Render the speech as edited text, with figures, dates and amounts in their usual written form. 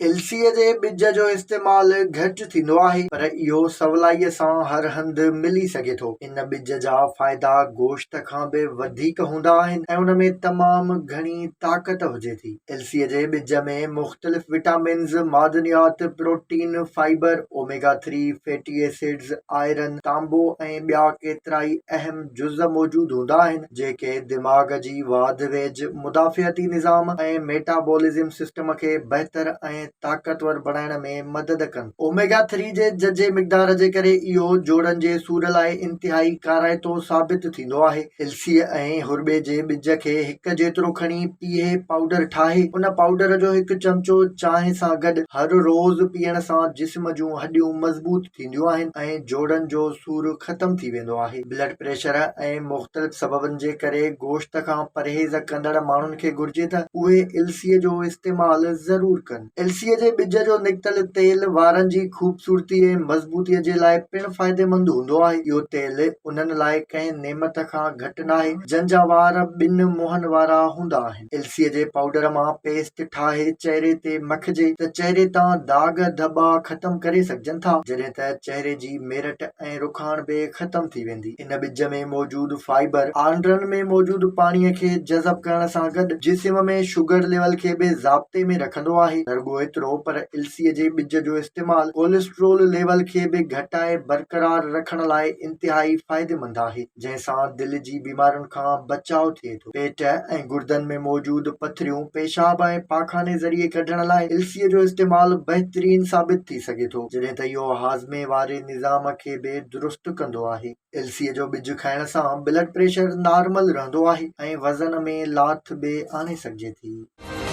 السيء جي ٻج جو استعمال گهٽ ٿيندو آهي، پر اهو سولائيء سان هر هنڌ ملي سگهي ٿو. ان ٻج جا فائدا گوشت کان به وڌيڪ هوندا آهن ۽ ان ۾ تمام گهڻي طاقت هجي ٿي. السيء جي ٻج ۾ مختلف وٽامنز، معدنيات، protein, fibre, omega three fatty acids, iron, تانبو ۽ ٻيا ڪيترائي اهم جز موجود هوندا آهن. جيڪي دماغ جي واڌ ويجهه، مدافعتي نظام ۽ ميٽابولزم سسٽم کي بهتر ۽ طاقتور بڻائڻ ۾ مدد ڪن. اوميگا ٿري جي ججهي مقدار جي ڪري اهو جوڙن جي سور لاء انتهائي ڪارائتو ثابت ٿيندو آهي. السيء ۽ هرٻي جي ٻج کي هڪ جيترو کڻي پيهي پائوڊر ٺاهي ان پائوڊر جو هڪ چمچو چانهه سان گڏ هر روز پيئڻ سان جسم جون هڏيون مضبوط ٿينديون آهن ۽ جوڙن جو سور ختم ٿي ويندو آهي. بلڊ پريشر ۽ مختلف سببن جي ڪري گوشت کان پرهيز ڪندڙ ماڻهن کي گهرجي ته اهي السيء جو استعمال ضرور ڪن. السيء جي ٻج جو نڪتل تيل وارن جي خوبصورتي ۽ مضبوطي جي لاء پڻ فائديمند هوندو آهي. اهو تيل انهن لاء ڪنهن نعمت کان گهٽ ناهي جن جا وار ٻن منهن وارا هوندا آهن. السيء جي پائوڊر مان پيسٽ ٺاهي چهري تي مکجي ته چهري تان داغ ڌٻا ختم ڪري سگهجن ٿا، جڏهن ته چهري جي ميرٽ ۽ رکاڻ به ختم ٿي ويندي. ان ٻج ۾ موجود فائبر آنڊرن ۾ موجود پاڻيء کي جذب ڪرڻ سان گڏ جسم ۾ شگر ليول کي به ضابطي ۾ رکندو آهي. نه رڳو ايترو پر السيء جي ٻج جو استعمال ڪوليسٽرول ليول کي به گهٽائي برقرار رکڻ لاء انتهائي فائديمند آهي، جنهن سان دل جي بيمارين کان بچاء ٿئي ٿو. پيٽ ۽ گردن ۾ موجود پٿريون پيشاب ۽ پاخاني ذريعي ڪڍڻ لاء السيء جو استعمال بهترين ثابت ٿي سگهي ٿو، جڏهن ته اهو هاضمي واري نظام کي به درست ڪندو آهي. السيء جو ٻج کائڻ سان بلڊ پريشر نارمل رهندو آهي ۽ وزن ۾ لاٿ به آڻي سگهجي ٿي.